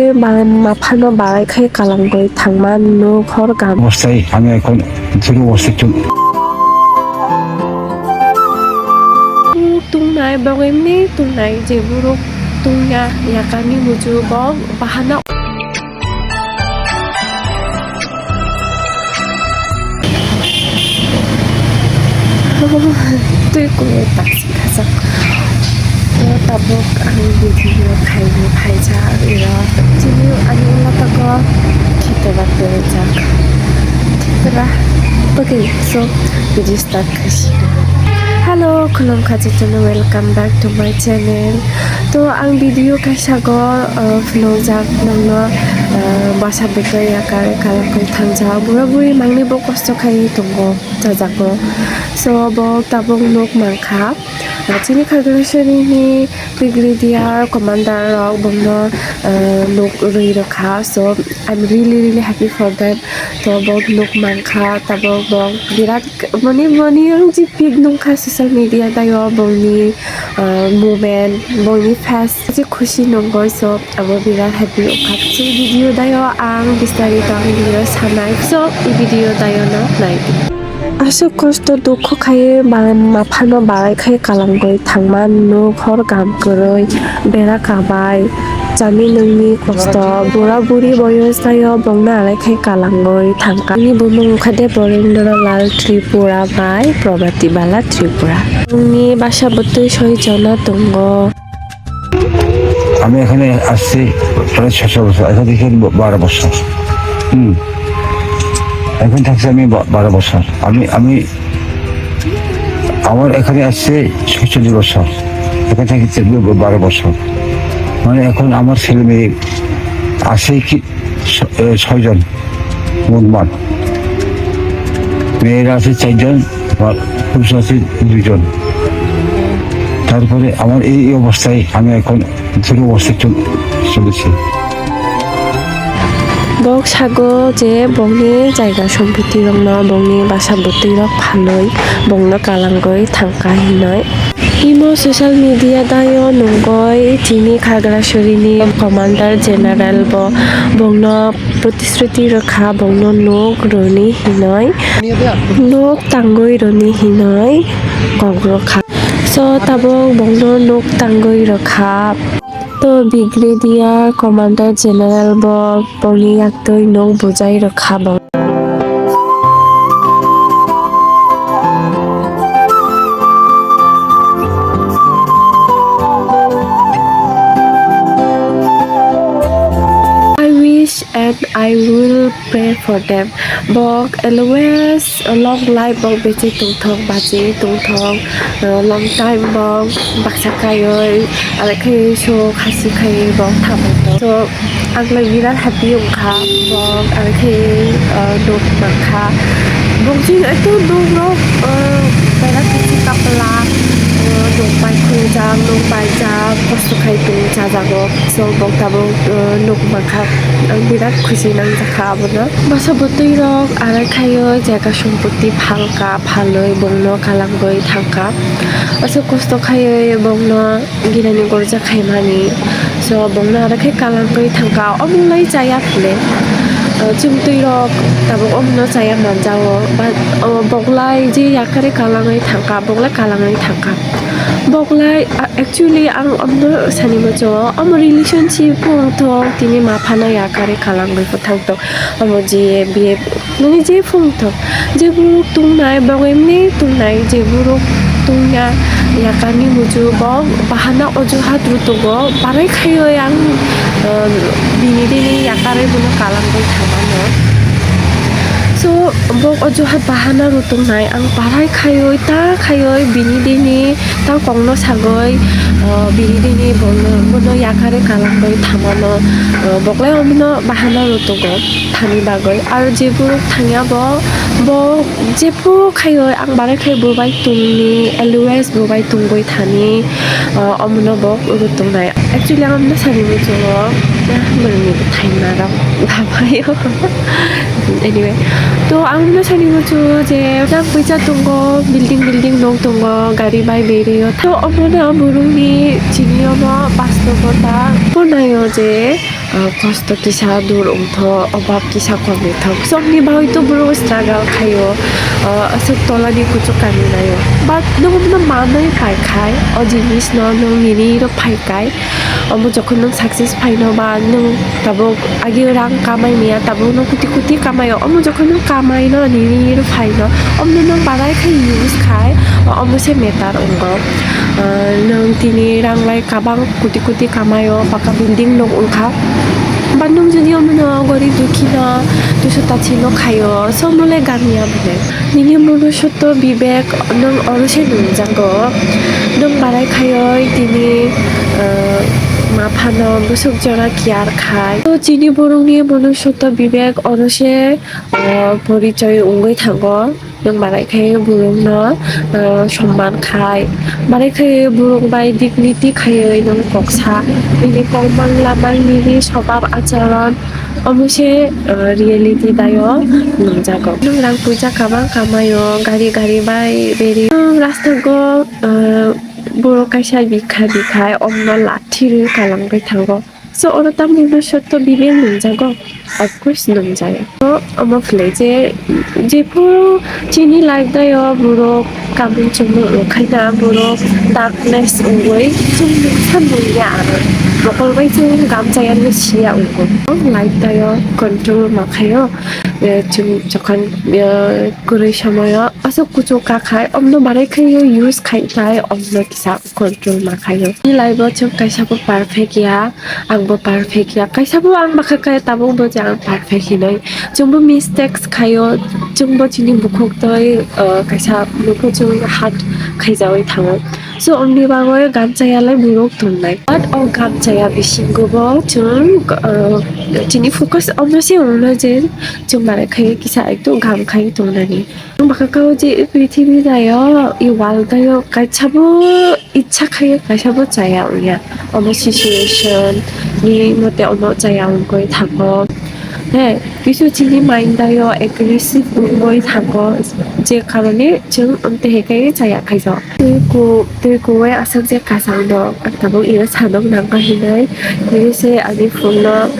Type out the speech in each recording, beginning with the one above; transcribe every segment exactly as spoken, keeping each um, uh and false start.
Bang maphano barai khai kalangwi thangma nuk hor gam. অবস্থায় আমি এখন দূর অবস্থায় চল- Tungnai bogwimni tungnai je buruk tungya yakani muchuk bok bahana. Twi kung taksi khajak. Tabuk ang video khaini phaijak iro. Chini ani ulo tago khitera twijak. Khitera bagwi so video start khaisino. Hello, khulumkha jotono, welcome back to my channel. To ang video kaisago, uh, phunukjak nongno, uh, bwsa bwtwi yakar kalangwi thangjak. Bura buri mangni bo kosto khai tongo, chajago. So bo tabuk nuk mankha. Uh, chini Khagrasarini brigadier commander rok bongno, uh, nuk rwi rwkha. So I'm really, really happy for that. To bo nuk mankha, tabuk bo birat Moni, moni ang je pik nungkha social media tayo bongni, ah, moment, bongni face je khusi nungoi, so abo birat happy ungkha. So video tayo ang bistarito ang video sanai, so i video tayo no nai. Aswk kosto dukho khai bang maphano barai khai kalangoi thangma nuk hor gam kwrwi bera kabai. Chani nungni kosto, bura buri boyos tayo bongno arai khai kalangoi thangkha. Bini bumung wngkha de Borendra Lal Tripura bai Prabhati Bala Tripura. Bongni bwsa bwtwi soi jona tongo. আমি এখানে আসছি প্রায় ছয় বছর, এখান থেকে বারো বছর। হুম, এখন থাকছি আমি বা-, বারো বছর। আমি, আমি আমার এখানে আসছে ছয়চল্লিশ বছর, এখানে থাকি চলবে বারো বছর। মানে এখন আমার ছেলে মেয়ে আছে কি ছ-, এ, ছয়জন মোটমাট। মেয়েরা আছে চারজন, আর পুরুষ আছে দুজন। তারপরে আমার এই, এই অবস্থায় আমি এখন দূর অবস্থায় চল-, চলেছি। Bok sago je bongni jaiga sompoti rokno bongni bwsa bwtwi rok phalwi bongno kalangwi thangkha hinwi. Imo social media dayo nungoi chini Khagrasorini Commander General bo bongno protisruti rwkha, bongno nok rwni hinwi, nok tangwi rwni hinwi kok rwkha. So tabuk bongno nok tangwi rwkha. To Brigadier Commander General bo bongni yaktwi nok bujai rwkha bo. I wish and I will pray for them. Bok always long life bok besi tongthok, basi tongthok, uh, long time bok baksa kaioi, aro khe so khasi khai bok thamoto. So ang lai birat happy wngkha, bok aro khe, uh, nuk mankha. Bok jin eto nuk rok, uh, bera kisi kapla, uh, nuk bai khungjak, nuk bai jak, kosto khai tong chajago. So bok tabok, uh, nuk mankha. Ang birat khusi nangjakha abono. Bwsa bwtwi rok arai khaio jaga sompoti phalka, phalwi bongno kalangwi thangkha. Aswk kosto khaiwi bongno ginani gorja khaimani. So bongno arai khe kalangwi thangkha. Omo lai chaya phile. Uh, chumtwi rok tabok omono chaya manjao. But, uh, boklai je yakari kalangwi thangkha, boklai kalangwi thangkha. Boklai, a-, actually, ang omono sani muchungo, omo relationship phung thok, tini ma phano yakari kalangwi bwthang thok. Omo je biye, nini je phung thok, je buruk tungnai, bogwimni tungnai, je buruk tungya, yakarni muchungo, bok bahana ojuhat rutugo, barai khaiyo ang, um, bini dini yakarwi bono kalangwi thamano. So, bok ojuhat bahana rutungnai, ang barai khaiyo, ta khaiyo, bini dini, Ta kokno sagwi, uh, bini dini bono, bono yakari kalangwi thamano, uh, boklai omono bahana rutugo thani bagwi. Aro je buruk thangya bo, bo jephuru khaiwi ang barai khai bo bai tongni, always bo bai tongwi thani, uh, omono bo rutungnai. Actually, ang omono sani muchungo, ah, borokni bwthai narok babayo. Anyway, to ang no sani muchungo je rang puisa tongo, building building nok tongo, gari bai berio. To omono borokni chini omo bastobota pornaio je ah, kosto kisa dur wngthok, obab kisa komithok. Chokni bagwi to borok struggle khaio, ah, aswk tolani kuchuk kami naio. But nwng bono manwi phai khai, o jinisno nwng nini iro phai khai, omo jokhon nwng success phaino ba nwng tabuk agi rang kamai maya, tabuk nwng koti koti kamaio, omo jokhon nwng kamaino nini iro phaino, omo nwng barai khe use khai, omo se matter wngo. Ah, nwng tini rang lai kabang koti koti kamaio, paka building nok wngkha. But nwng jodi omono gorib dukhi no, duso tachi no khaio, so omo le gami ya bole. Nini mono sotto bibek nwng oro se nungjago. Nwng barai khaioi tini, ah, ma phano bwswk jora care khai. So chini borokni mono sotto bibek oro se, ah, porichoi wngwi thango. Nwng barai khe borokno, ah, somman khai, barai khe borok bai dignity khaiwi nwng kok sa, nini kokmang lamang, nini swbab acharon, omo se, ah, reality dayo nungjago. Nwng rang puisa kabang kamaio, gari gari bai beri, nwng rastago, ah, borok kaisa bikha bikhai omno lathi rwi kalangwi thango. So, oro tamo no sotto bibel nungjago? Of course, nungjago. So, omo khlai je, jephuru chini life dayo borok kamung chumung wngkhaina borok darkness wngwi chumung sanmung ya aro. Mokol bai chwng gamchaya no siya wngo. Life dayo control ma khaio. Eh, chwng jokhon, eh, kwrwi somoyo aswk kuchuk kakhai, omno barai khaio use khai khai, omno kisa control ma khaio. Ni life o chwng kaisa bo perfect ya, ang bo perfect ya. Kaisa bo ang bakha kaya tabuk bo je ang perfect hinwi. Chwng bo mistakes khaio, chwng bo chini bukhuk twi, uh, kaisa bukhuk chwng hurt khaijawi thango. So, omni bagwi gamchaya lai borok tongnai. But o gamchaya bisingo bo chwng, uh, chini focus omno se wngno je chwng barai khaio kisa ekdom gam khai tongnani. Ang bwkha kao je prithibi dayo, i world dayo kaisa bo icha khaio, kaisa bo chaya wngya. Omo situation ni mote omo chaya wngwi thango. He, kisu chini mind dayo aggressive wngwi thango, je karone chwng amte hekai chaya khaijak. Twi ku-, twi kuwi aswk je kasang dok, ang tabuk iro sadok nangkha hinwi, twi se ani phone no,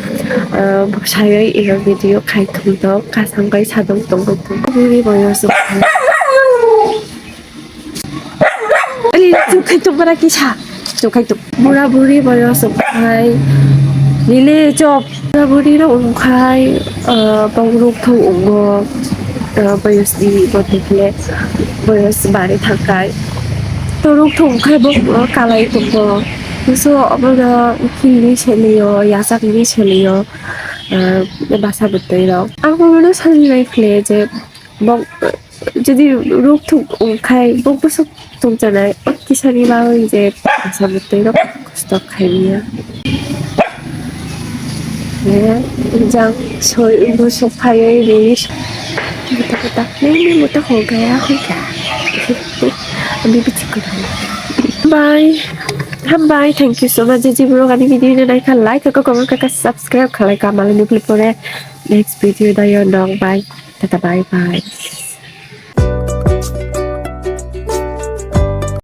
ah, bwsaiwi iro video khai thung dok, kasang bai sadok tongwi thung. Buri boyo se. Ani chuk khai tuk bara kisa. Chuk khai tuk. Bura buri boyo se khai. Nile chop. Bura buri rok wngkhai, ah, bok ruk thung wngo, ah, boyos ni bo dekhle boyos bari thangkai. To ruk thung khai bo, ah, kalai tongo. So obono himni seliyo, yachakni seliyo, ah, basa bwtwi rok. Ang bono sani nai khle je bok, jodi ruk thung wngkhai bok bwswk tongchanai, kisani bagwi je basa bwtwi rok kosto khaimya. Eh, jang soi bwswk phaiwi rili. Muta muta, nini muta ho gaya ho kya? Ami bichi ko. Bye. Hambai, thank you so much. Je je borok ani video no naikha, like kha, comment kha, subscribe khalai kha, malai nukli pore next video dayo nog. Bye. Tata, bye bye.